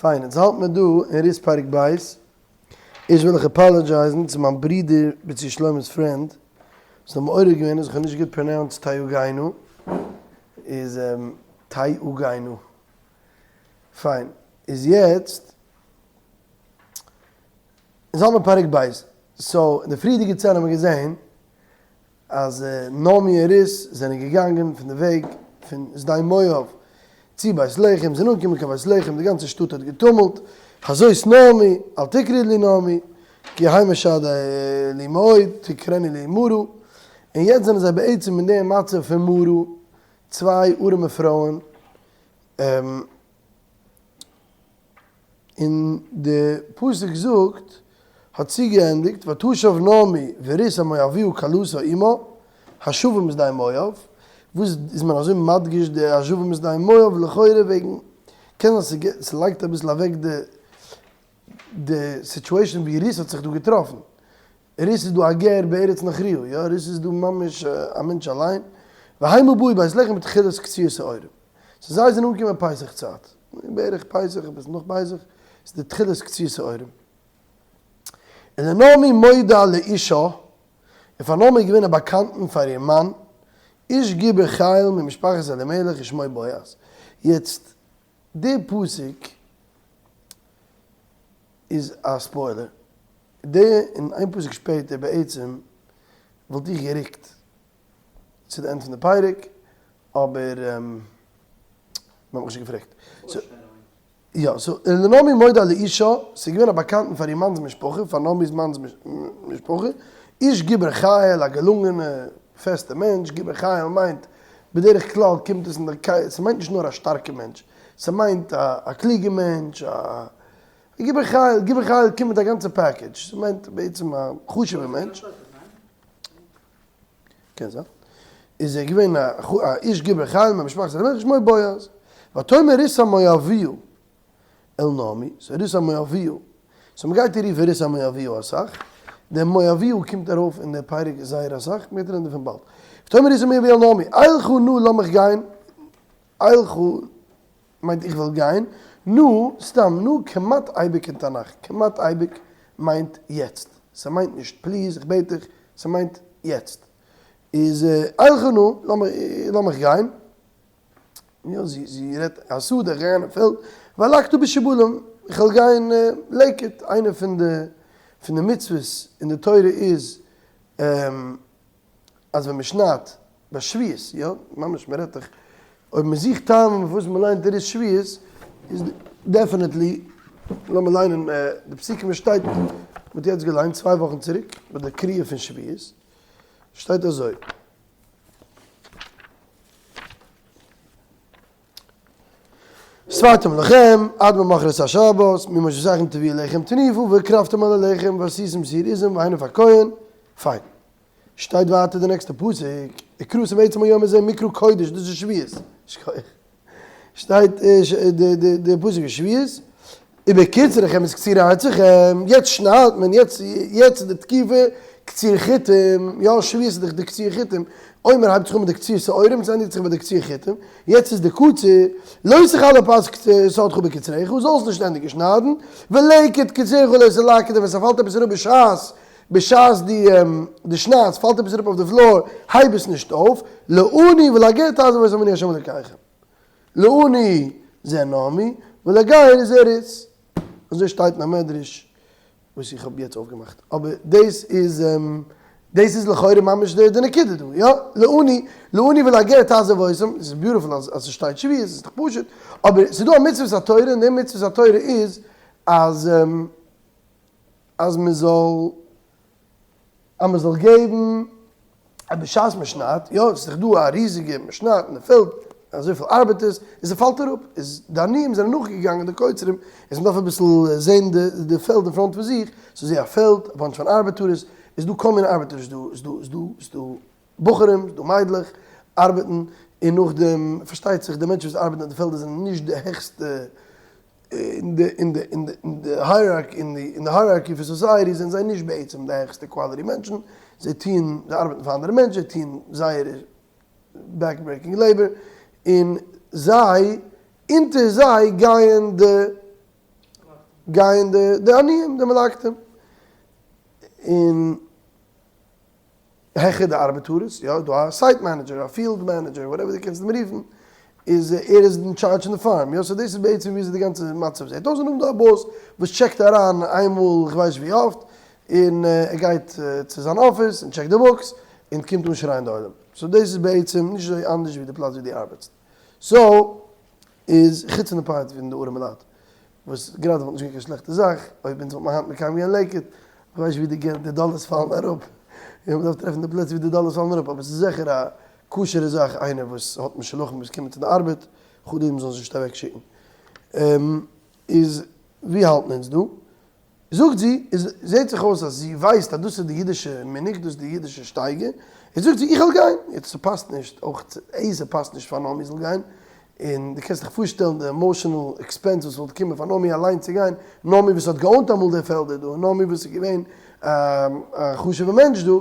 פיין, אונז האלט מיר דא אין רות פרק ב', ערשט וויל איך אפאלעדזשייזן צו מיין ברודער בצי שלמה'ס friend, וואס האט מעורר געווען אז איך האב נישט גוט pronounced תיוגנו, איז תיוגנו. פיין, איז יעצט, אונז האלט מיר פרק ב', so אין די פריערדיגע סצענע האבן מיר געזען אז נעמי און רות זענען געגאנגען פון די וועג פון שדה מואב צו בית לחם, זענען אנגעקומען קיין בית לחם, די גאנצע שטאט האט געטומלט, הזאת נעמי, אל תקרי לי נעמי, כי המה שדי לי מאוד, תקראני לי מרה, און יעצט זענען זיי בעצם אין די מצב פון מרה, צוויי ארעמע פרויען, און די פסוק זאגט, האט צוגעענדיגט, ותשב נעמי ורות המואביה כלתה עמה, השבה משדה מואב, וואס איז מען אזוי מדגיש די השבה משדה מואב, לכאורה וועגן, קען זיין ס'לייגט אביסל אוועק די די situation ווי רות האט זיך דא געטראפן, רות איז דא א גר בארץ נכריה, יא, רות איז דא ממש א מענטש אליין, והמה באו בית לחם בתחילת קציר שעורים. so זיי זענען אנגעקומען פסח צייט, בערך פסח, אביסל נאך פסח, איז די תחילת קציר שעורים. ולנעמי מודע לאישה, און פאר נעמי איז געווען א באקאנטן פאר איר מאן, איש גיבור חיל ממשפחת אלימלך ושמו בועז. יעצט, די פסוק איז א spoiler. די און איין פסוק שפעטער בעצם וואלט איך גערוקט צו די end פון די פרק, אבער מ'האט מיך נישט געפרעגט. יא, so ולנעמי מודע לאישה, ס'איז געווען א באקאנטן פאר איר מאנ'ס משפחה, פאר נעמי'ס מאנ'ס משפחה, איש גיבור חיל, א געלונגענע פעסטע מענטש, גיבור חיל מיינט, בדרך כלל קומט עס אין די, ס'מיינט נישט נאר א שטארקע מענטש, ס'מיינט א קלוגע מענטש, א גיבור חיל, גיבור חיל קומט מיט א גאנצע package, ס'מיינט בעצם א חשוב'ע מענטש. קען זיין. איז ער געווען א איש גיבור חיל ממשפחת אלימלך שמו בועז. ותאמר רות המואביה אל נעמי, so רות המואביה, so מ'גייט איר רופן רות המואביה אסאך, דער מואביה קומט ארויף אין די פרק זייער אסאך, מ'וועט רעדן דערפון באלד. ותאמר רות המואביה אל נעמי, אלכה נא לאמיך גיין, אלכה מיינט איך וויל גיין, נא, סתם נא כמעט אייביג אין תנך, כמעט אייביג מיינט יעצט, ס'מיינט נישט please איך בעט דיך, ס'מיינט יעצט. איז אלכה נא, לאמיך גיין, יא זי זי רעדט השדה איך גיי אין פעלד, ואלקטה בשבלים, איך וועל גיין לקט, איינע פון די פון די מצוות אין די תורה איז אז ווען מען שניידט ביי שביעית, יא, ממש מען רעדט דאך, אויב מען זוכט טעמים פארוואס מען ליינט רות שביעית, איז definitely, לאמיר ליינען די פסוקים וואס שטייט, מען האט יעצט געליינט צוויי וואכן צוריק ביי די קריאה פון שביעית, שטייט אזוי. וספרתם לכם עד ממחרת השבת ממושבותיכם תביאו לחם תנופו והקרבתם על הלחם ועשיתם שעיר עזים והניף הכהן, פיין. שטייט ווייטער די נעקסטע פסוק, וקראתם עצם היום הזה מקרא קודש, דאס איז שביעית, שכוח. שטייט די פסוק איז שביעית, ובקצרכם את קציר ארצכם, יעצט שניידט מען, יעצט יעצט איז די תקופה קציר חיטים, יא שביעית איז דאך די קציר חיטים, עומר הייבט זיך אן מיט די קציר שעורים, עס ענדיגט זיך ביי די קציר חיטים, יעצט איז די קציר, לא תכלה פאת שדך בקצרך, זאלסט נישט ענדיגן שניידן, ולקט קצירך לא תלקט, און ווען ס'פאלט עפעס אראפ בשעת בשעת די שניידסט פאלט עפעס אראפ אויף די floor, הייב עס נישט אויף, לעני ולגר תעזוב אותם אני ה' אלקיכם. לעני זה נעמי, ולגר זה רות. אזוי שטייט אין א מדרש וואס איך האב יעצט אויפגעמאכט. אבער דאס איז דאס איז לכאורה ממש די נקודה דא, יא? לעני לעני ולגר תעזוב אותם, עס איז beautiful אז עס שטייט שביעית, עס איז דאך פשוט, אבער ס'איז דא א מצוות התורה און די מצוות התורה איז אז אז מען זאל אז מען זאל געבן אז בשעת מען שניידט, יא עס איז דאך דא א ריזיגע מען שניידט אין די פעלד אזויפיל ארבעטערס, און ס'פאלט אראפ, איז די עניים זענען נאכגעגאנגען די קוצרים, איז מען דארף אביסל זען די די פעלד אין front פון זיך, ס'איז זי א פעלד, א bunch פון ארבעטארעס, איז דא כל מיני ארבעטערס דא, איז דא איז דא איז דא בחורים, איז דא מיידלעך ארבעטן, און נאכדעם פארשטייט זיך די מענטשן וואס ארבעטן אויף די פעלדער זענען נישט די העכסטע אין די אין די אין די אין די hierarchy אין די אין די hierarchy פון society זענען זיי נישט בעצם די העכסטע quality מענטשן, זיי טוען זיי ארבעטן פאר אנדערע מענטשן, זיי טוען זייער back breaking labor, און זיי אונטער זיי גייען די. גייען די די עניים, די מלקטים, און העכער די ארבעטארעס, יא, איז דא א site manager, א field manager, whatever דו קענסט אים רופן, איז ער איז אין טשארדזש פון די farm, יא, so דאס איז בעצם וויאזוי די גאנצע מצב זעט אויס, און נאכדעם דא א boss וואס טשעקט אריין איינמאל איך ווייס ווי אפט, און ער גייט צו זיין אפיס און טשעקט די books, און קומט אן שרייען די עולם. so דאס איז בעצם נישט אזוי אנדערש ווי די פלאץ ווי דו ארבעטסט. so איז חוץ פון די part פון די ארעמע לייט, וואס גראדע וואלט נישט געווען קיין שלעכטע זאך אויב אונז וואלט מען היינט מקיים געווען לקט, כ'ווייס נישט ווי די געלט די דאלערס פאלן אראפ, יא מ'דארף טרעפן די פלעצער ווי די דאלערס פאלן אראפ, אבער ס'איז זיכער א כשר'ע זאך איינער וואס האט משולחים וואס קומען צו די ארבעט, חלילה מ'זאל זיי נישט אוועקשיקן. איז ווי האלטן אונז דא? זאגט זי, איז זעט זיך אויס אז זי ווייסט אז דאס איז די אידישע מנהג, דאס איז די אידישע שטייגער, איז זאגט זי, איך וועל גיין, יעצט ס'פאסט נישט, אויך עה ס'פאסט נישט פאר נעמי זאל גיין, און דו קענסט דיך פארשטעלן די emotional expense וואס וואלט געקומען פאר נעמי אליין צו גיין, נעמי וואס האט געאונט אמאל די פעלדער דא, און נעמי וואס איז געווען א חשוב'ע מענטש דא,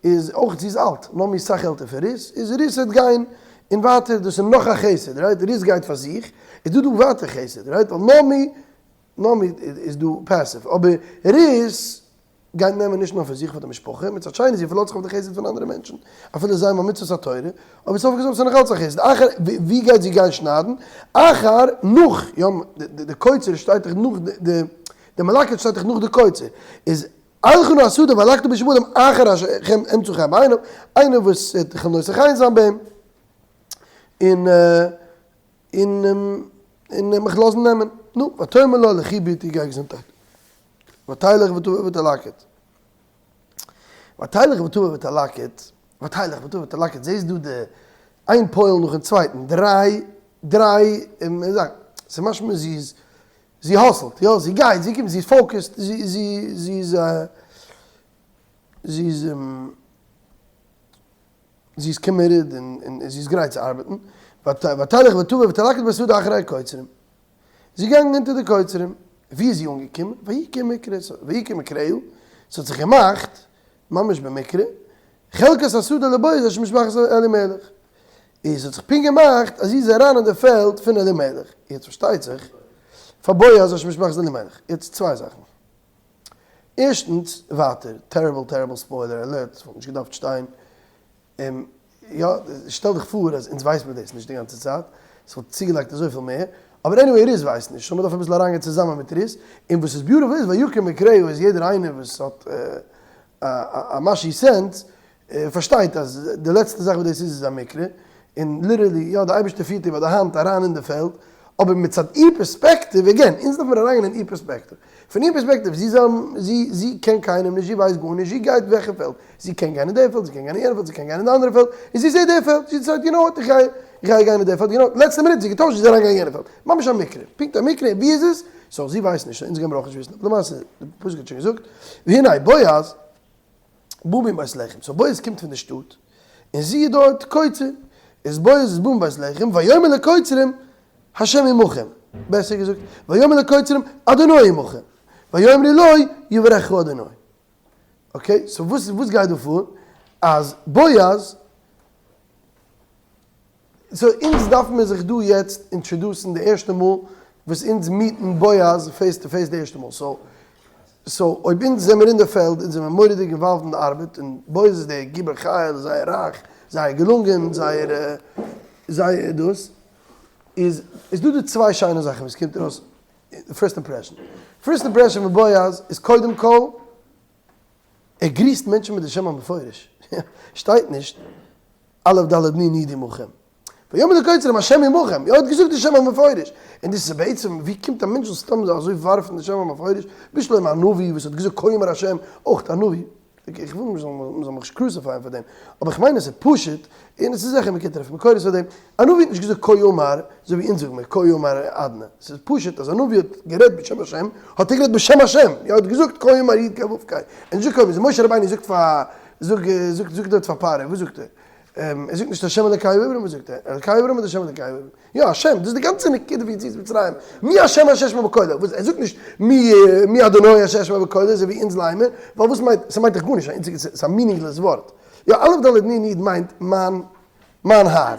איז אויך זי איז אלט, נעמי איז סאך עלטער פון רות, איז רות וועט גיין, און ווייטער דאס איז נאך א חסד, right, רות גייט פאר זיך, איז דא דא ווייטער חסד, right, ווייל נעמי נעמי איז דא passive, אבער רות גייט נעמען נישט נאר פאר זיך פאר די משפחה, מצד שני זי פארלאזט זיך אויף די חסד פון אנדערע מענטשן, אפילו זיי האבן א מצוות התורה, אבער סוף כל סוף ס'איז נאך אלץ א חסד, אחר ווי גייט זי גיין שניידן? אחר נאך, יא, די קוצר שטייט דאך נאך די, די מלקט שטייט דאך נאך די קוצר, איז אלכה נא השדה ואלקטה בשבלים אחר אשר אמצא חן בעיניו, איינער וואס וועט זיך נושא חן זיין ביי אים, און. און און מיך לאזן נעמען. נו, ותאמר לה לכי בתי גיי געזונטהייט. ותלך ותבא ותלקט. ותלך ותבא ותלקט, ותלך ותבא ותלקט, זעסט דא די איין פועל נאכן צווייטן, דריי, דריי זאכן. ס'איז משמע זי איז, זי האסלט, יא, זי גייט, זי קומט, זי איז focused, זי, זי, זי איז, זי איז. זי איז committed און זי איז גרייט צו ארבעטן, ותלך ותבא ותלקט בשדה אחרי הקוצרים, זי איז געגאנגען אונטער די קוצרים, ווי איז זי אנגעקומען? ויהי כמקרה, ויהי כמקרהו, ס'האט זיך געמאכט, ממש במקרה, חלקת השדה לבועז אשר משפחת אלימלך, איז האט זיך פונקט געמאכט אז זי איז אריין אין די פעלד פון אלימלך, יעצט פארשטייט זיך, פאר בועז אשר משפחת אלימלך, יעצט צוויי זאכן. ערשטנס, ווייטער, terrible terrible spoiler alert, ס'וואלט נישט געדארפט שטיין, יא, שטעל דיך פאר אז אונז ווייסט מיר דאס נישט די גאנצע צייט, ס'וואלט צוגעלייגט אזויפיל מער, אבער anyway רות ווייסט נישט, so מ'דארף אביסל אריינגיין צוזאמען מיט רות, און וואס איז beautiful איז ויקר מקרהו איז יעדער איינער וואס האט א משהו sense פארשטייט אז די לעצטע זאך וואס דאס איז איז א מקרה, און literally יא די אייבערשטער פירט איר ביי די האנט אריין אין די פעלד, אבער מצד איר פערספעקטיוו, again, אונז דארף מיר אריינגיין אין איר פערספעקטיוו, פון איר פערספעקטיוו, זי זי זי קען קיינעם נישט, זי ווייסט גארנישט, זי גייט וועלכע פעלד, זי קען גיין אין די פעלד, זי קען גיין אין יענע פעלד, זי קען גיין אין די אנדערע פעלד, און זי זעט די פעלד, זי decide ט you know what איך גיי איך גיי גיין אין די פעלד, you know what, לעצטע מינוט זי געטוישט זי איז אריינגעגאנגען אין יענע פעלד, ממש א מקרה, פונקט א מקרה, און ווי איז עס? so זי ווייסט נישט, אונז גיימיר אויך נישט וויסן, אבער למעשה, די פסוק האט שוין געזאגט, והנה בועז. בא מבית לחם, so בועז קומט פון די שטאט, און זי איז דארט קוצר, איז בועז איז בא מבית לחם, ויאמר לקוצרים, השם עמכם, בעסער געזאגט, ויאמר לקוצרים, אדוני עמכם, ויאמרו לו, יברכך אדוני. okay, so וואס וואס גייט דא פאר? אז בועז. so אונז דארף מיר זיך דא יעצט אינטראדוסן די ערשטע מאל וואס אונז מיטן בועז face to face די ערשטע מאל, so so אויב אונז זעמיר אין די פעלד אונז זעמיר מורא'דיג involved אין די ארבעט און בועז איז דער גיבור חיל זייער רייך זייער געלונגען זייער זייער דאס איז איז דא די צוויי שיינע זאכן וואס קומט ארויס first impression first impression פון בועז איז קודם כל ער גריסט מענטשן מיט די שם המפורש שטייט נישט א' ד' נ' י' עמכם. ויאמר לקוצרים השם עמכם, יא ער האט געזאגט די שם המפורש, און דאס איז בעצם ווי קומט א מענטש זאל סתם אזוי ווארפן די שם המפורש, בשלמא א נביא וואס האט געזאגט כה אמר השם, אויך א נביא, איך וויל נישט מען זאל מיך נישט קרוסיפייען פאר דעם, אבער איך מיין עס איז פשוט, און עס איז זיכער מען קען טרעפן מקורות פאר דעם, א נביא האט נישט געזאגט כה אמר אזוי ווי אונז זאגן מיר כה אמר אדני, עס איז פשוט אז א נביא האט גערעדט בשם השם, האט ער גערעדט בשם השם, יא ער האט געזאגט כה אמר י' ק' ו' ק', און נישט כה אמר, משה רבינו זאגט פאר זאג זאגט זאגט דארט פאר פרעה, וואס זאגט ער? ער זאגט נישט השם אלקי העברים, וואס זאגט ער? אלקי העברים אדער השם אלקי העברים? יא, השם, דאס איז די גאנצע נקודה פון יציאת מצרים, מי השם אשר אשמע בקולו, וואס ער זאגט נישט מי מי אדוני אשר אשמע בקולו, אזוי ווי אונז לייען מיר, ווייל וואס מיינט, ס'מיינט דאך גארנישט, א איינציגע, ס'איז א meaningless ווארט. יא, אלף דלת נון יוד מיינט מיין מיין האר.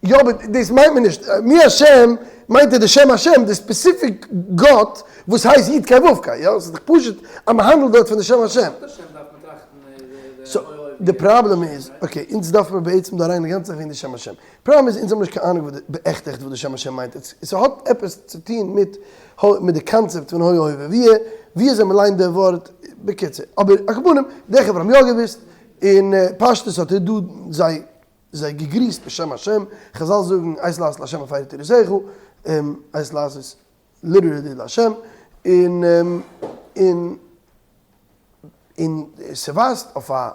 יא אבער דאס מיינט מען נישט, מי השם. מיינט ער די שם השם, די specific גאט וואס הייסט יוד קיי וו קיי, יא? ס'איז דאך פשוט אז מ'האנדלט דארט פון די שם השם. so די פראבלעם איז, okay, אונז דארף מיר בעצם דא אריין די גאנצע זאך וועגן די שם השם. פראבלעם איז אונז האבן נישט קיין אהנונג וואס די עכט עכט וואס די שם השם מיינט. ס'האט עפעס צו טון מיט מיט די קאנצעפט פון הוי הוי ווי ווי אזוי מ'ליינט די ווארט, בקיצור. אבער על כל פנים, די חברה האבן יא געוואוסט, און פשטות האט ער דא זיי זיי געגריסט בשם השם, חזל זאגן עת לעשות להשם הפרו תורתך, עת לעשות literally להשם, און און און ס'ווייזט אויף א,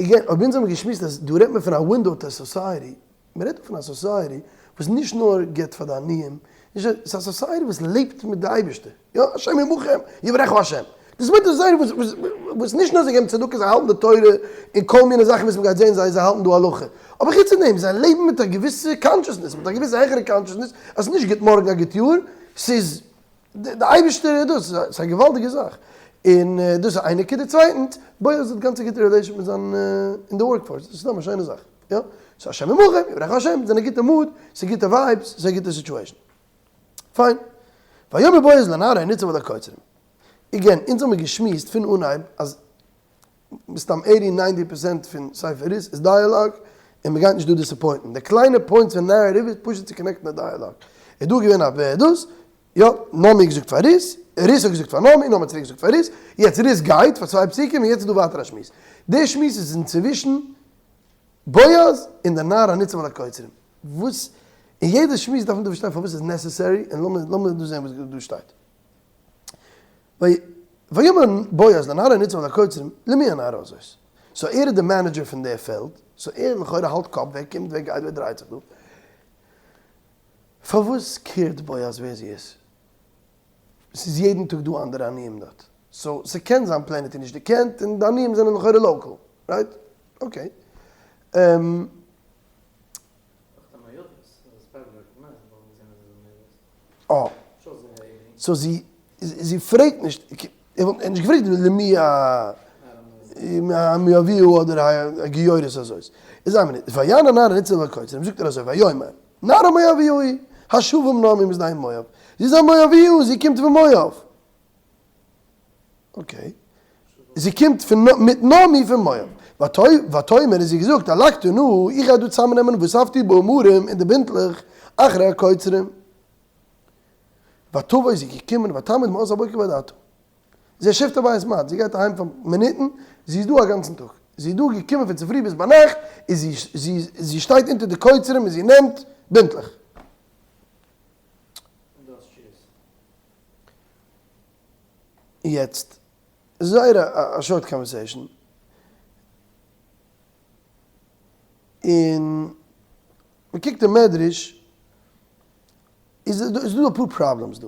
again אויב אונז האבן געשמועסט אז דא רעדט מען פון א window to society, מ'רעדט דא פון א society וואס נישט נאר גיבט פאר די עניים, ס'איז א society וואס לעבט מיט די אייבערשטער. יא, השם עמכם, יברכך השם. דאס מיינט אז זיי וואס וואס נישט נאר זיי געבן צדקה, זיי האלטן די תורה און כל מיני זאכן וואס מ'גייט זען זיי זיי האלטן דא הלכה. אבער חוץ פון דעם, זיי לעבן מיט א געוויסע consciousness, מיט א געוויסע העכערע consciousness, אז ס'איז נישט גוט מארגן א גוט יאר, ס'איז די אייבערשטער איז דאס, ס'איז א געוואלדיגע זאך. און דאס איז איין נקודה. צווייטנס, בועז האט גאנץ א גוטע relation מיט זיין אין די workforce, דאס איז סתם א שיינע זאך. יא, ס'איז השם עמכם, יברכך השם, זיי זענען גוטע mood, ס'איז גוטע vibes, ס'איז א גוטע situation. פיין. ויאמר בועז לנער הניצב על הקוצרים. again, אונז האמיר געשמועסט פון אנהייב אז מסתם eighty ninety percent פון ספר רות איז דיאלאג, און מ'גייט נישט דא disappoint ן. די קליינע points פון narrative איז פשוט צו connect ן די דיאלאג. איז דא געווען א ווער דאס? יא, נעמי האט געזאגט פאר רות, רות האט געזאגט פאר נעמי, נעמי האט צוריק געזאגט פאר רות, יעצט רות גייט פאר צוויי פסוקים און יעצט איז דא ווייטער א שמועס. די שמועס איז אינצווישן בועז און די נער הניצב על הקוצרים. וואס אין יעדע שמועס דארף מען דא פארשטיין פארוואס איז necessary, און לאמיר לאמיר דא זען וואס דא שטייט. ויאמר בועז לנער הניצב על הקוצרים למי הנערה הזאת? so ער איז די manager פון די פעלד, so ער לכאורה האלט קאפ ווער קומט ווער גייט ווער דרייט זיך דא. פארוואס care ט בועז ווער זי איז? ס'איז יעדן טאג דא אנדערע עניים דארט, so ס'קען זיין plain האט איר נישט דערקענט און די עניים זענען לכאורה local, right? Okay. אה. so זי זי פרעגט נישט, ער וואלט נישט געפרעגט למי המואביה אדער הגיורת הזאת. איז איין מינוט, ויען הנער הניצב על הקוצרים, זאגט ער אזוי, ויאמר, נערה מואביה היא, השבה עם נעמי משדה מואב. זי איז א מואביה, זי קומט פון מואב. okay. זי קומט פון מיט נעמי פון מואב. ותאמר און זי געזאגט, אלקטה נא, איך גיי דא צוזאמנעמען ואספתי בעמרים אין די בינטלעך, אחרי הקוצרים. ותבא איז זי געקומען ותעמוד מעות הבוקר ועד עתה. זי שפטה בית מעט, זי גייט אהיים פאר מינוטן, זי איז דא א גאנצן טאג. זי איז דא געקומען פון צופרי ביז ביינאכט, און זי זי זי שטייט אונטער די קוצרים און זי נעמט בינטלעך. יעצט, זייער א short conversation, און מ'קוקט אין מדרש, איז דא אפאר problems דא.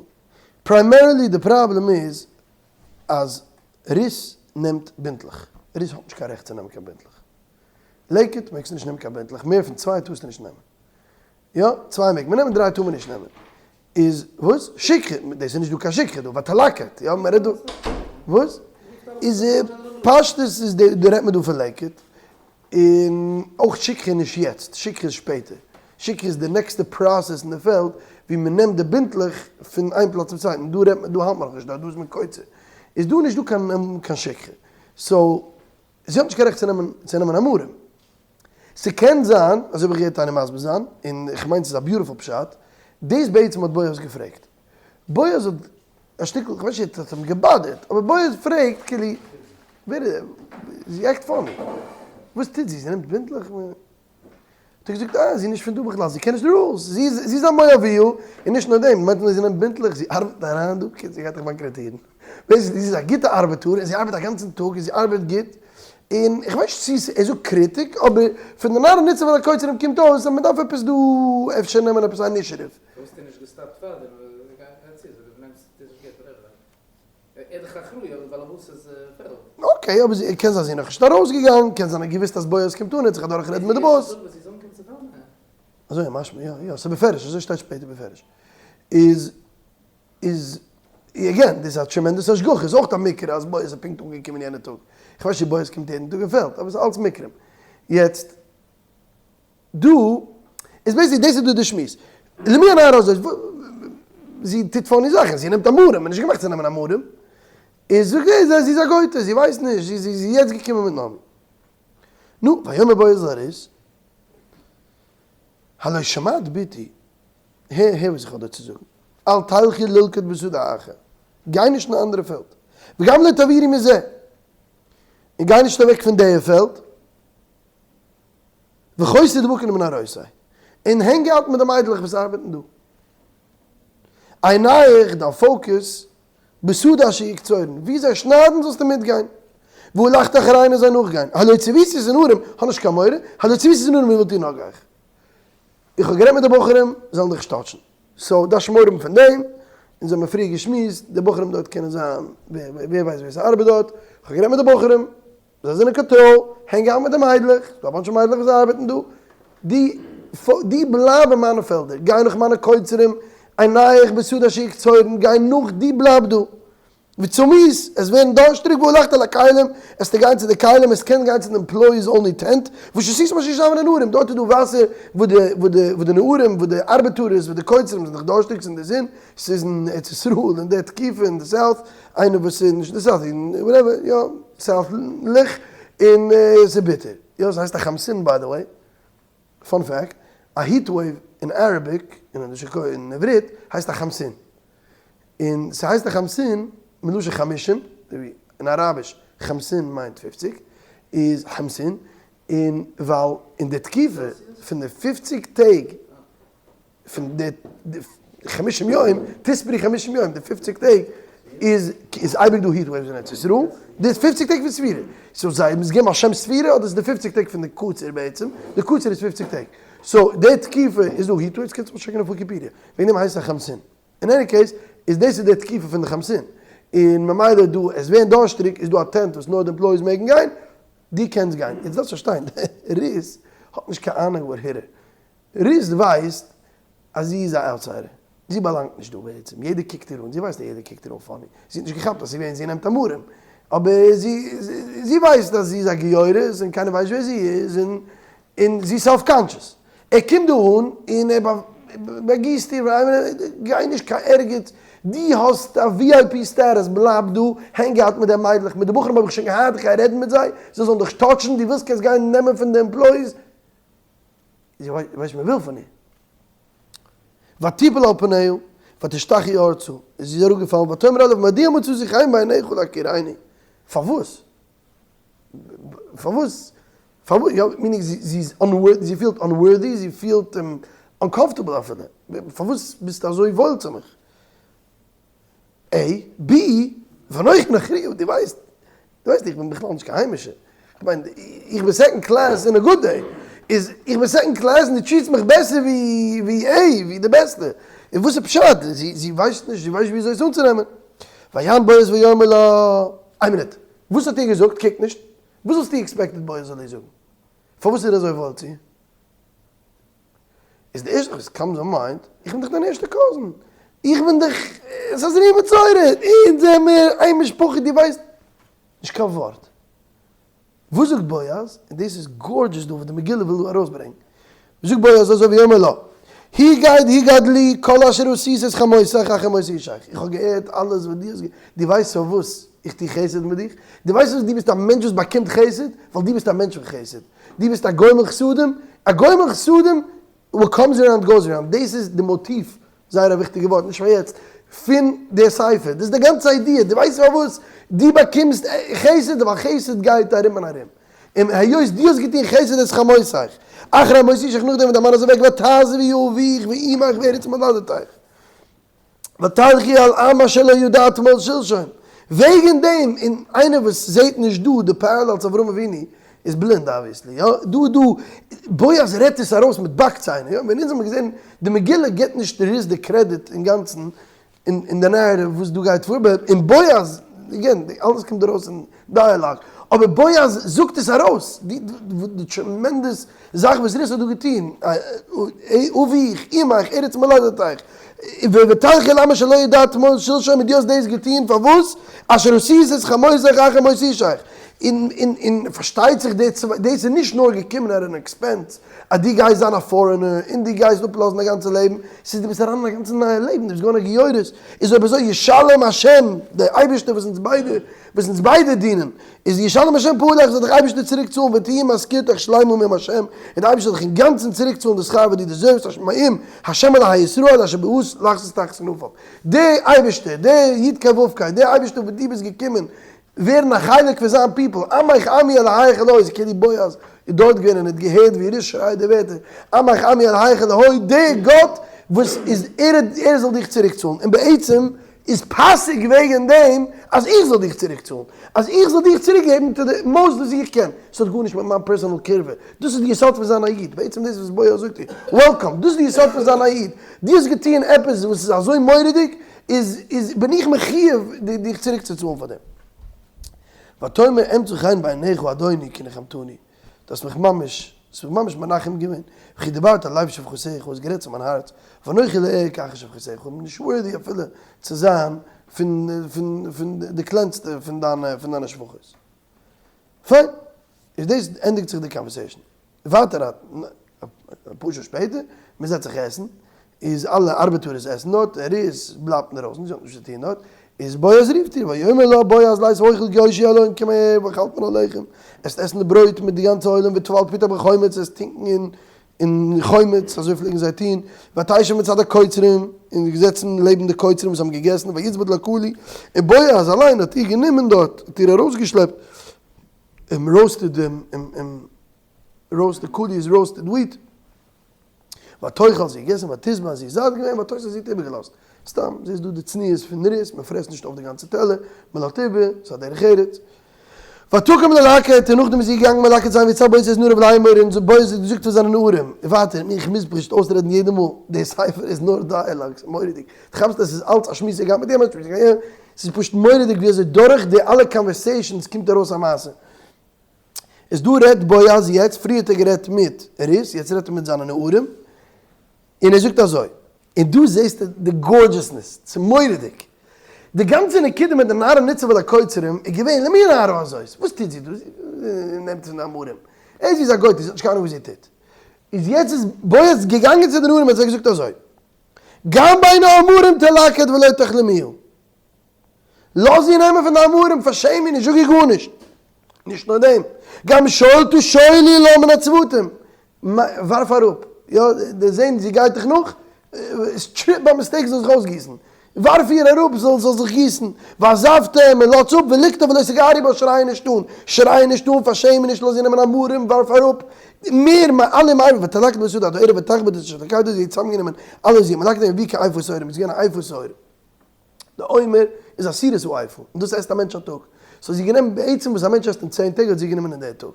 primarily די פראבלעם איז אז רות נעמט בינטלעך. רות האט נישט קיין רעכט צו נעמען קיין בינטלעך. לקט מעגסטו נישט נעמען קיין בינטלעך, מער פון צוויי טארסטו נישט נעמען. יא, צוויי מעג מען נעמען, דריי טאר מען נישט נעמען. איז וואס? שכחה, דאס איז נישט דא קיין שכחה דא, ותלקט, יא מען רעדט דא, וואס? איז פשטות איז די רעדט מען דא פון לקט, און אויך שכחה איז נישט יעצט, שכחה איז שפעטער, שכחה איז די נעקסטע process אין די פעלד ווי מען נעמט די בינטלעך פון איין פלאץ צום צווייטן, דא רעדט מען, דא האלט מען נאכנישט דארט, דא איז מען קוצר, איז דא נישט דא קיין קיין שכחה, so זי האט נישט קיין רעכט צו נעמען צו נעמען עמרים. ס'קען זיין, אזוי האב איך געהערט איינער מסביר זיין, און איך מיין ס'איז א beautiful פשט, דאס בעצם האט בועז געפרעגט. בועז האט א שטיקל, כ'ווייס נישט צו עס האט אים גע bother ט, אבער בועז פרעגט כאילו, ווער איז, זי act funny, וואס טוט זי, זי נעמט בינטלעך? האט ער געזאגט, אה, זי איז נישט פון דא בכלל, זי קען נישט די rules, זי איז, זי איז א מואביה, און נישט נאר דעם, מיינט נישט זי נעמט בינטלעך, זי ארבעט אריין דא, קיצור, זי גייט דיך באנקראטירן. basically זי איז א גוטע ארבעטאר, און זי ארבעט א גאנצן טאג, און זי ארבעט גוט, און איך ווייס נישט צו ער זאגט קריטיק, אבער פון די נער הניצב על הקוצרים קומט אויס אז מען דארף עפעס דא אפשר נעמען עפעס א initiative. פארוואס האט ער נישט גע stop ט פארדעם? ער איז דאך אחראי אויף די באלעבאס'ס פעלד. okay, אבער זי, קען זיין זי איז נאכנישט ארויסגעגאנגען, קען זיין ער האט געוואוסט אז בועז קומט אן, ער האט זיך אדורך רעדן מיט די boss. אזוי איז משמע, יא יא, ס'איז בפירוש, אזוי שטייט שפעטער בפירוש. איז, איז, again, דאס איז א tremendous השגחה, איז אויך א מקרה אז בועז איז פונקט אנגעקומען יענע טאג. איך ווייס נישט צו בועז קומט יעדן טאג אין פעלד, אבער ס'איז אלץ מקרים. יעצט, דא, איז basically דאס איז דא די שמועס. למי הנערה הזאת? זי טוט funny זאכן, זי נעמט המרים, נישט געמאכט צו נעמען המרים. איז זאגט ער, זי איז א גויטע, זי ווייסט נישט, זי איז יעצט געקומען מיט נעמי. נו, ויאמר בועז אל רות, הלא שמעת בתי, הער הער וואס איך האב דיר צו זאגן, אל תלכי ללקט בשדה אחר, גיי נישט אין א אנדערע פעלד, וגם לא תעבירי מזה, און גיי נישט אוועק פון די פעלד, וחוסי דבקי עם נערותי, און hang out מיט די מיידלעך וואס ארבעטן דא. עיניך, דיין focus, בשדה אשר יקצורון, ווי זיי שניידן זאלסטו מיטגיין, והלכת אחריהן און זיי נאכגיין, הלא צויתי את הנערים, האב נישט קיין מורא, הלא צויתי את הנערים לבלתי נגעוך. איך האב גערעדט מיט די בחורים, זיי זאלן דיך נישט touch ן. so דארפסט מורא האבן פון דעם, אונז האבן מיר פריער געשמועסט, די בחורים דארט קענען זיין, ווער ווייסט ווער ס'ארבעט דארט, איך האב גערעדט מיט די בחורים, זיי זענען קאנטראל, hang out מיט די מיידלעך, ס'דא א bunch of מיידלעך וואס ארבעטן דא, די די בלייב אין מיינע פעלדער, גיי נאך מיינע קוצרים, עיניך בשדה אשר יקצורון, גיי נאך, די בלייב דא. וצמית, עס ווערן דארשטריג והלכת אל הכלים, עסטו גיין צו די כלים, עס קען גיין צו די employees only tent, ושתית מה שישתוין הנערים, דארט איז דא וואסער וואו די וואו די וואו די נערים, וואו די ארבעטארערס, וואו די קוצרים זענען דאך דארשטיג, ס'איז אין די זון, ס'איז אין ארץ ישראל, אין די תקופה אין די south, איינער וואס איז נישט אין די south, אין whatever, יא, south ליך, און ס'איז ביטער. יא, ס'הייסט א חמסין by the way. Fun fact, א heat wave אין Arabic, אין עברית, הייסט א חמסין. און ס'הייסט א חמסין מלשון חמישים, אזוי ווי אין אראביש חמסין מיינט פופציג, איז חמסין, און ווייל אין די תקופה פון די פופציג טעג פון די חמישים יום, תספרי חמישים יום, די פופציג טעג איז איז אייביג דא heat waves אין ארץ ישראל, די פופציג טעג פון ספירה, so זיי האבן עס געגעבן א שם ספירה אדער איז די פופציג טעג פון די קציר בעצם, די קציר איז פופציג טעג, so די תקופה איז דא heat waves, קענסט אמאל טשעקן אויף וויקיפידיע, וועגן דעם הייסט עס א חמסין. אין any case איז דאס איז די תקופה פון די חמסין, און ממילא דא עס ווערן דארשטריג איז דא א tent וואס נאר די employees מעגן גיין, דו קענסט גיין, יעצט דארפסט פארשטיין רות האט נישט קיין אהנונג וואט hit her, רות ווייסט אז זי איז א outsider, זי באלאנגט נישט דא בעצם, יעדער קוקט איר אן, זי ווייסט אז יעדער קוקט איר אן funny, זי האט נישט געכאפט אז ס'איז געווען זי נעמט המרים, אבער זי זי ווייסט אז זי איז א גיורת און קיינער ווייסט ווער זי איז, און און זי איז self conscious. ער קומט דא אן און ער באגיסט איר, גיי נישט קיין ערגעץ, דו האסט א VIP status, בלייב דא, hang out מיט די מיידלעך, מיט די בחורים האב איך שוין געהאט, איך גיי רעדן מיט זיי, זיי זאלן דיך touch ן, דו ווילסט קענסט גיין נעמען פון די employees, זי ווייסט וואס מען וויל פון איר. ותפל על פניה, ותשתחו ארצה, און זי איז אראפגעפאלן, ותאמר אליו מדוע מצאתי חן בעיניך להכירני, פארוואס? פארוואס? פארוואס? יא, meaning זי איז unworthy, זי פילט unworthy, זי פילט uncomfortable אפילו. פארוואס ביסטו אזוי וואויל צו מיך? A. B. ואנכי נכריה, דו ווייסט, דו ווייסט איך בין בכלל נישט קיין היימישער. איך מיין, איך בין second class אין א good day. איז, איך בין second class און דו treat סט מיך בעסער ווי, ווי A, ווי די בעסטע. און וואס איז פשט? זי, זי ווייסט נישט, זי ווייסט נישט ווי אזוי עס אנצונעמען. ויען בועז ויאמר לה, איין מינוט, וואס האט איר געזאגט? קוק נישט. וואס האסטו expected בועז זאל איר זאגן? פארוואס איז ער אזוי וואויל צו איר? איז די ערשטע וואס comes on mind, איך בין דאך דיין ערשטע cousin, איך בין דאך, ס'איז רימה צורה, אונז זעמיר איין משפחה, דו ווייסט נישט קיין ווארט. וואס זאגט בועז? און דאס איז gorgeous דא וואס די מגילה וויל דא ארויסברענגן. זאגט בועז אזוי ויאמר לה, הגד הגד לי כל אשר עשית את חמותך אחרי מות אישך, איך האב געהערט אלעס וואס דו האסט געטון, דו ווייסט פארוואס איך טו חסד מיט דיך? דו ווייסט פארוואס דו ביסט א מענטש וואס באקומט חסד? ווייל דו ביסט א מענטש פון חסד, דו ביסט א גומל חסדים, א גומל חסדים, what comes around goes around, דאס איז די מאטיוו, זייער א וויכטיגע ווארט, נישט פאר יעצט, פון די ספר, דאס איז די גאנצע idea, דו ווייסט פארוואס דו באקומסט חסד? ווייל חסד גייט ארום און ארום. און היות דו האסט געטון חסד את חמותך, אחרי מות אישך נאכדעם ווען דיין מאן איז אוועק, ותעזבי אביך ואמך וארץ מולדתך, ותלכי אל עם אשר לא ידעת תמול שלשום, וועגן דעם, און איינער וואס זעט נישט דא די parallel צו אברהם אבינו, איז בלינד obviously, יא, דא דא, בועז רעדט עס ארויס מיט באק ציינער, יא, ווען אונז האבן געזען, די מגילה גיבט נישט רות די קרעדיט אינגאנצן, אין די narrative וואס דא גייט פאר, אבער אין בועז, again, אלעס קומט ארויס אין dialogue, אבער בועז זאגט עס ארויס, די tremendous זאך וואס רות האט דא געטון, אביך, אמך, ארץ מולדתך, ותלכי אל עם אשר לא ידעת תמול שלשום, און דו האסט דאס געטון, פארוואס? אשר עשית את חמותך אחרי מות אישך. און און און פארשטייט זיך די צוויי דאס איז נישט נאר געקומען at an expense אז דו גייסט זיין א foreigner און דו גייסט אפלאזן א גאנצע לעבן, ס'איז דו ביסט אריין אין א גאנצע נייע לעבן, דו ביסט געווארן א גיורת, איז אויב אזוי ישלם השם, דער אייבערשטער וואס אונז ביידע וואס אונז ביידע דינען, איז ישלם השם פעלך זאל דיך אייבערשטער צוריק צאלן ותהי משכורתך שלימה מעם השם, און דער אייבערשטער זאל דיך אינגאנצן צוריק צאלן די שכר וואס דו deserve סט מעם השם אלהי ישראל אשר באת לחזות תחת כנפיו. דער אייבערשטער, דער י' ק' ו' ק', דער אייבערשטער וואס דו ביסט געקומען ווערן א חלק פון זיין people, עמך עמי אלהיך אלהי, איז כאילו בועז איז דארט געווען און האט געהערט ווי רות שרייט די ווערטער, עמך עמי אלהיך אלהי, דער גאט וואס איז ער ער זאל דיך צוריק צאלן, און בעצם איז פאסיג וועגן דעם אז איך זאל דיך צוריק צאלן, אז איך זאל דיך צוריק געבן to the most וואס איך קען, עס האט גארנישט מיט מיין personal קירבה, דאס איז די יסוד פון זיין א איד, בעצם דאס וואס בועז זאגט איר, welcome, דאס איז די יסוד פון זיין א איד, דו האסט געטוען עפעס וואס איז אזוי מורא'דיג, איז איז בין איך מחיוב דיך צוריק צו צאלן פאר דעם. ותאמר אמצא חן בעיניך אדוני כי נחמתני, דו האסט מיך ממש, האסט מיך ממש מנחם געווען, וכי דברת אל לב שפחותיך, האסט גערעדט צו מיין הארץ, ואנכי לא אהיה כאחר שפחותיך, איך בין נישט worthy אפילו צו זיין פון פון פון די קלענסטע פון דיינע פון דיינע שפחות. פיין, איז דאס ענדיגט זיך די conversation. ווייטער אפאר שעה שפעטער, מען זעצט זיך עסן, איז אלע ארבעטארערס עסן דארט, און רות בלייבט אינדערויסן, זי האט נישט וואס צו טון דארט, איז בועז רופט איר, ויאמר לה בועז לית אוכל גושי אלון קום אהער ואכלת מן הלחם, עסט עסן די ברויט מיט די גאנצע עולם וטבל פתך בחומץ, עסט טונקן אין חומץ, אזוי פלעגן זיי טון, ותשב מצד הקוצרים, און געזעצן לעבן די קוצרים וואס האבן געגעסן, ויצבט לה קלי, און בועז אליין האט איר גענומען דארט, האט איר ארויסגעשלעפט, און roasted דעם, roast די קלי איז roasted wheat, ותאכל זי געגעסן ותשבע זי איז זאט געווען ותותר זי האט איבערגעלאזט, סתם זעסט דא די צניעות פון רות, מען פרעסט נישט אויף די גאנצע טעלער, מען לאזט איבער, ס'איז א דרך ארץ. ותקם ללקט און נאכדעם איז זי געגאנגען מלקט זיין ויצו בועז את נעריו לאמור און בועז האט געזאגט פאר זיינע נערים, און ווייטער, איך מוז פשוט אויסרעדן יעדע מאל, די ספר איז נאר dialogues, מורא'דיג, דו כאפסט עס איז אלץ א שמועס ער גייט מיט דעם א שמועס ער גייט מיט יענעם, ס'איז פשוט מורא'דיג ווי אזוי דורך די אלע conversations קומט ארויס א מעשה. איז דא רעדט בועז יעצט, פריער האט ער גערעדט מיט רות, יעצט רעדט ער מיט זיינע נערים, און ער זאגט אזוי, און דא זעסטו די gorgeousness, ס'איז מורא'דיג, די גאנצע נקודה מיט די נערה ניצבה אל הקוצרים איז געווען למי הנערה הזאת, וואס טוט זי דא, זי נעמט פון די המרים, ער זי איז א גויטע, זי האט נישט קיין אנונג וואס זי טוט, איז יעצט איז בועז געגאנגען צו די נערים און האט זיי געזאגט אזוי, גם בין ההמרים תלקט ולא תכלימוה. לאז איר נעמען פון די המרים, פארשעם איר נישט, זאג איר גארנישט. נישט נאר דעם, גם שאול תשאלי לה מן הצוותים, ווארף אראפ, יא, די זען זי גייט דיך נאך, trip by mistake זאל זיך אויסגיסן, ווארף איר אראפ זאל זאל זיך גיסן, ועזבתם און לאזטס אפ, ולקטה ולא תגערו בה, שריי נישט אן, שריי נישט אן, פארשעם איר נישט, לאז איר נעמען המרים, ווארף אראפ, מער מעלים עיניו ותלקט בשדה עד הערב ותכבד את אשר תלקטו, זי האט צוזאמגענומען אלע זי האט מלקט געווען ווי כאיפה שעורים, איז געווען א איפה שעורים. די עומר איז עשירית האיפה, און דאס עסט א מענטש א טאג. so זי גענומען בעצם וואס א מענטש עסט אין צען טעג האט זי גענומען אין די טאג.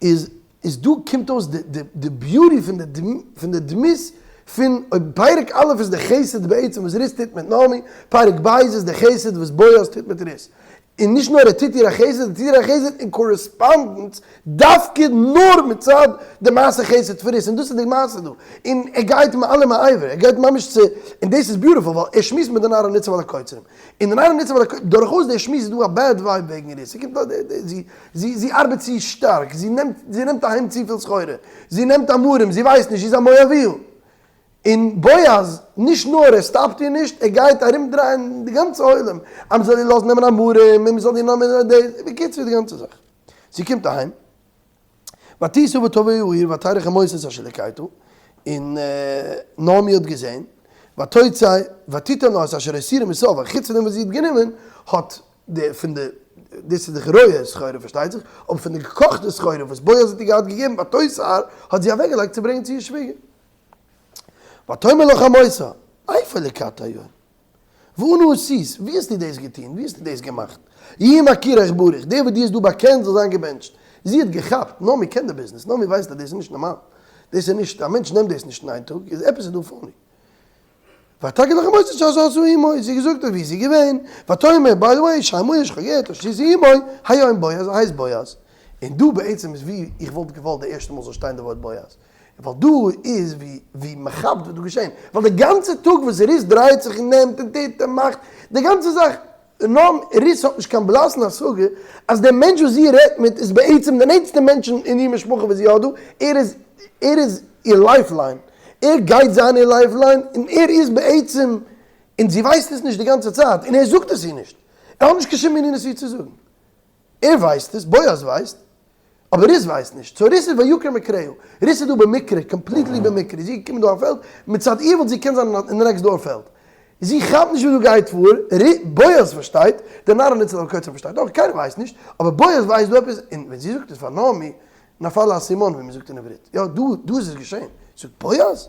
איז איז דא קומט אויס די די די beauty פון די פון די דמות פון אויב פרק א' איז די חסד בעצם וואס רות טוט מיט נעמי, פרק ב' איז די חסד וואס בועז טוט מיט רות. און נישט נאר ער טוט איר א חסד, ער טוט איר א חסד אין correspondence דווקא נאר מצד די מעשה חסד פון רות, און דאס איז די מעשה דא, און ער גייט מעל ומעבר, ער גייט ממש צו, און דאס איז beautiful ווייל ער שמועסט מיט די נערה ניצב על הקוצרים, און די נערה ניצב על הקוצרים, דורכאויס די שמועס איז דא א bad vibe וועגן רות, ס'קומט א, זי, זי, זי ארבעט צו שטארק, זי נעמט, זי נעמט אהיים צופיל סחורה, זי נעמט המרים, זי ווייסט נישט, זי איז א מואביה. און בועז, נישט נאר ער stop ט איר נישט, ער גייט ארום דרייען די גאנצע עולם, אז מ'זאל איר לאזן נעמען המרים, און מ'זאל איר נעמען דאס, בקיצור די גאנצע זאך. זי קומט אהיים, ותשא ותבא העיר ותרא חמותה את אשר לקטה, און נעמי האט געזען, ותוצא ותתן לה את אשר הותירה מסאה, ווייל חוץ פון דעם וואס זי האט גענומען, האט די פון די, דאס איז די רויע סחורה פארשטייט זיך, אבער פון די געקאכטע סחורה וואס בועז האט איר געהאט געגעבן ותותר, האט זי אוועקגעלייגט צו ברענגען צו איר שוויגער. ותאמר לה חמותה, איפה לקטת היום? ואנה עשית, ווי האסטו דאס געטון, ווי האסטו דאס געמאכט? יהי מכירך ברוך, דער וואס דו האסט דא באקענט זאל זיין געבענטשט. זי האט געכאפט, נעמי קען די ביזנעס, נעמי ווייסט אז דאס איז נישט נארמאל, דאס איז נישט, א מענטש נעמט דאס נישט אין איין טאג, איז עפעס איז דא funny. ותגד לה חמותה את אשר עשתה עמו, זי האט געזאגט ווי איז זי געווען, ותאמר, by the way, שם האיש, כ'האב געהערט אשר עשית עמו, היום בועז, הייסט בועז. און דא בעצם איז ווי איך וואלט געוואלט די ערשטע מאל זאל שטיין די ווארט בועז. ווייל דא איז ווי ווי מען כאפט וואס דא געשען, ווייל די גאנצע טאג וואס ער איז דרייט זיך און נעמט און טוט און מאכט, די גאנצע זאך. נאר רות האט נישט קיין בלאסן השגה אז דער מענטש וואס זי רעדט מיט איז בעצם די נענטסטע מענטש אין איר משפחה וואס זי האט דא, ער איז ער איז איר lifeline, ער גייט זיין איר lifeline און ער איז בעצם, און זי ווייסט עס נישט די גאנצע צייט און ער זאגט עס איר נישט, ער האט נישט קיין שום ענין עס איר צו זאגן. ער ווייסט עס, בועז ווייסט, אבער רות ווייסט נישט, so רות איז ויקר מקרהו, רות איז דא במקרה, completely במקרה, זי איז געקומען דא אויף פעלד, מצד איר וואלט זי געקענט זיין אין די next door פעלד, זי כאפט נישט וואס דא גייט פאר, בועז פארשטייט, דער נער הניצל על קוצר פארשטייט אויך, קיינער ווייסט נישט, אבער בועז ווייסט דא עפעס, און ווען זי זאגט עס פאר נעמי, נפל האסימון ווי מען זאגט אין עברית, יא דא דא איז עס געשען, זאגט בועז,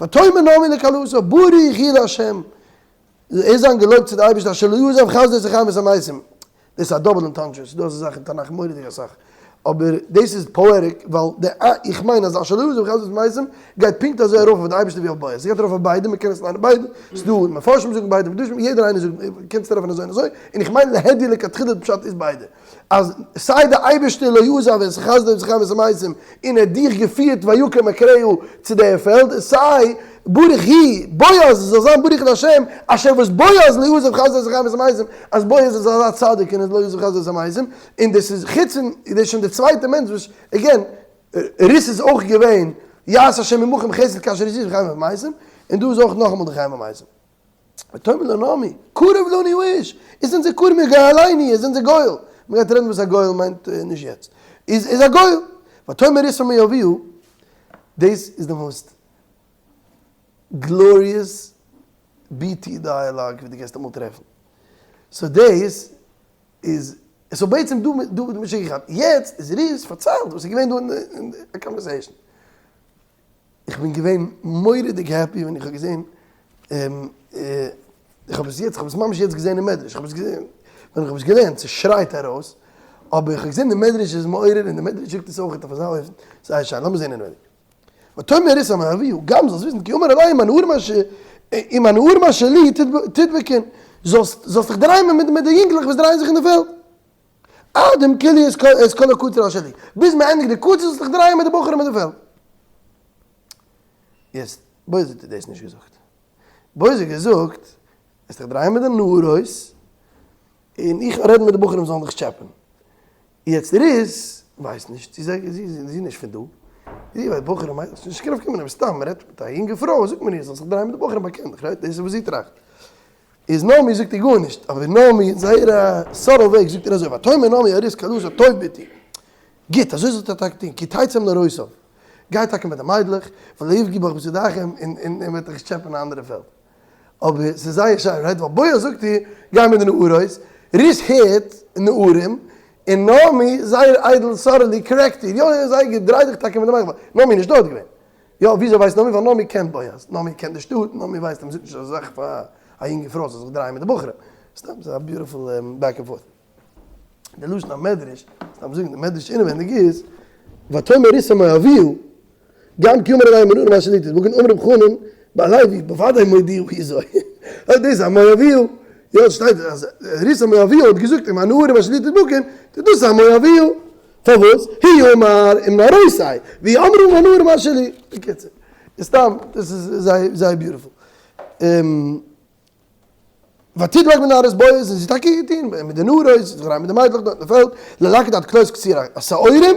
ותאמר נעמי לכלתה ברוך הוא לה' איז זיין געלויבט צו די אייבערשטער אשר לא עזב חסדו את החיים ואת המתים, דאס איז א double entendre, ס'איז דא אזא זאך אין תנך מורא'דיג אסאך, אבער דאס איז poetic ווייל די א איך מיין אז אשר לא עזב חסדו את המתים גייט פונקט אזוי ארויף אויף די אייבערשטער ווי אויף בועז, ס'גייט ארויף אויף ביידע, מ'קען עס ליינען ביידע, ס'איז דא מפרשים זאגן ביידע, מדרשים, יעדער איינער זאגט, קענסט טרעפן אזוי און אזוי, און איך מיין להדיא לכתחילה די פשט איז ביידע. אז סיי די אייבערשטער לא עזב את חסדו את החיים ואת המתים און ער האט דיך געפירט ויקר מקרהו צו דער פעלד, און סיי ברוך הוא בועז זאל זיין ברוך לה' אשר וואס בועז לא עזב חסדו את החיים ואת המתים, אז בועז איז אזא צדיק און איז לא עזב חסדו את המתים, און דאס איז חוץ פון דאס איז שוין די צווייטע מענטש וואס again רות איז אויך געווען יעש ה' עמכם חסד כאשר עשית בחיים ובמתים, און דא איז אויך נאכאמאל די חיים ומתים. ותאמר לנעמי, קרוב לנו האיש, איז אונזער קרוב מיר גואלינו, איז אונזער גואל, מען גייט רעדן וואס א גואל מיינט נישט יעצט, איז איז א גואל, ותאמר רות המואביה, דאס איז די most glorious BT dialogue וואס דו קענסט אמאל טרעפן, so דאס איז, so בעצם דא דא האט מען שוין געכאפט, יעצט איז רות פארציילט וואס איז געווען דא אין די conversation. איך בין געווען מורא'דיג happy ווען איך האב געזען, איך האב עס יעצט, איך האב עס ממש יעצט געזען אין מדרש, איך האב עס געזען ווען איך האב עס געלערנט, ס'שרייט ארויס, אבער איך האב געזען די מדרש איז מעורר און די מדרש זאגט עס אויך אויף אזא אופן, זייער שיין, לאמיר זען אינעווייניג. ותאמר רות המואביה, גם זאלסט וויסן כי אמר אלי עם הנערים אשר לי תדבקון, זאלסט זאלסט דיך דרייען מיט מיט די יונגלעך וואס דרייען זיך אין די פעלד. עד ימכלו את כל הקציר אשר לי, ביז מען ענדיגט די קציר זאלסט דיך דרייען מיט די בחורים אין די פעלד. יעצט, בועז האט דאס נישט געזאגט. בועז האט געזאגט, וועסט דיך דרייען מיט די נערות, און איך וועל רעדן מיט די בחורים זאלן דיך טשעפען. יעצט רות ווייסט נישט, זי איז נישט פון דא, זי ווייסט בחורים מיינט נישט קיין נפקא מינה, סתם מען רעדט מיט א יונגע פרוי זאגט מען איר זאל זיך דרייען מיט די בחורים באקען דיך, right? דאס איז וואס זי טראכט. איז נעמי זאגט איר גארנישט, אבער נעמי אין זייער א subtle וועג זאגט איר אזוי, ותאמר נעמי אל רות כלתה טוב בתי, גוט אזוי זאלסטו טאקע טון, כי תצא עם נערותיו, גיי טאקע מיט די מיידלעך, ולא יפגעו בך בשדה אחים, און און און וועט דיך נישט טשעפען אין א אנדערע פעלד. אבער ס'איז זייער שיין, right? ווייל בועז זאגט איר, גיי מיט די נערות, רות הערט נערים, און נעמי זייער איידל subtly correct איר, יא יא זייער גוט, דריי דיך טאקע מיט די מיידלעך, נעמי איז נישט דארט געווען, יא, וויאזוי ווייסט נעמי? ווייל נעמי קען בועז, נעמי קען די שטאט, נעמי ווייסט אז מ'זאגט נישט אזא זאך פאר א יונגע פרוי זאל זיך דרייען מיט די בחורים. סתם, ס'איז א beautiful back and forth. די לשון המדרש, סתם זאגן, די מדרש אינעווענדיג איז, ותאמר רות המואביה, גם כי אמר אלי עם הנערים אשר לי תדבקון אמר ר' חנן בר לוי, בוודאי מודיע הוא זו. דאס איז א מואביה. יא, שטייט אז רות המואביה האט געזאגט עם הנערים אשר לי תדבקון, דאס איז א מואביה. פארוואס? הוא אמר עם נערותי, והיא אמרה עם הנערים אשר לי. בקיצור, סתם, דאס איז זייער זייער beautiful. ותדבק בנערות בועז, און זי האט טאקע געטון מיט די נערות, זי האט זיך אריין מיט די מיידלעך דארט אין די פעלד, ללקט עד כלות קציר השעורים,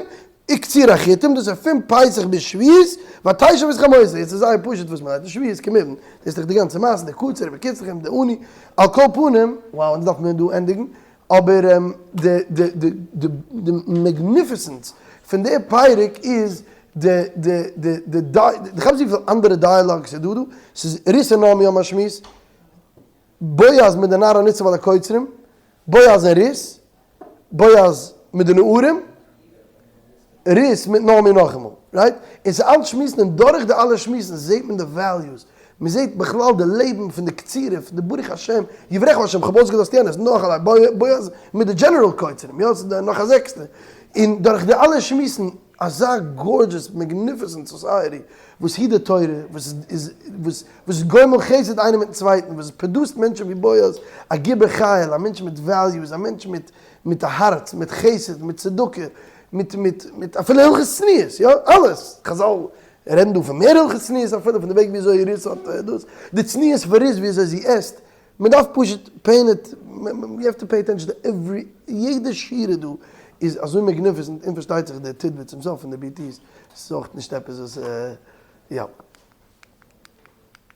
וקציר החיטים, דאס איז פון פסח ביז שבועות, ותשב את חמותה, יעצט איז זייער פשוט וואס מיינט שבועות כמובן, דאס איז דאך די גאנצע מעשה, די קציר ובקצרכם, די עני, על כל פנים, wow אונז דארף מיר דא ענדיגן, אבער די די די די די magnificence פון די פרק איז די די די די די די כאפסט וויפיל אנדערע dialogues איז דא דא? ס'איז רות און נעמי האבן א שמועס, בועז מיט די נער הניצב על הקוצרים, בועז און רות, בועז מיט די נערים, רות מיט נעמי נאכאמאל, right? און ס'איז אלץ שמועסן און דורך די אלע שמועסן זעט מען די values, מען זעט בכלל די לעבן פון די קצירה, פון די ברוך השם, יברכך השם, כ'האב אויסגעלאזט יענעס, נאך א בועז מיט די general קוצרים, יא, ס'איז נאך א זעקסטע, און דורך די אלע שמועסן, אזא gorgeous magnificent society, וואס היט די תורה, וואס איז וואס איז גומל חסד איינער מיטן צווייטן, וואס produce ט מענטשן ווי בועז, א גיבור חיל, א מענטש מיט values, א מענטש מיט מיט א הארץ, מיט חסד, מיט צדקה, מיט מיט מיט אפילו הלכות צניעות, יא, אלעס, חזל רעדן דא פון מער הלכות צניעות אפילו, פון די וועג ווי אזוי רות האט דאס, די צניעות פון רות ווי אזוי זי עסט. מען דארף פשוט pay ן it, you have to pay attention to every, יעדע שורה דא איז אזוי magnificent, און פארשטייט זיך די tidbit צום סוף פון די BTs, ס'איז אויך נישט עפעס וואס, יא.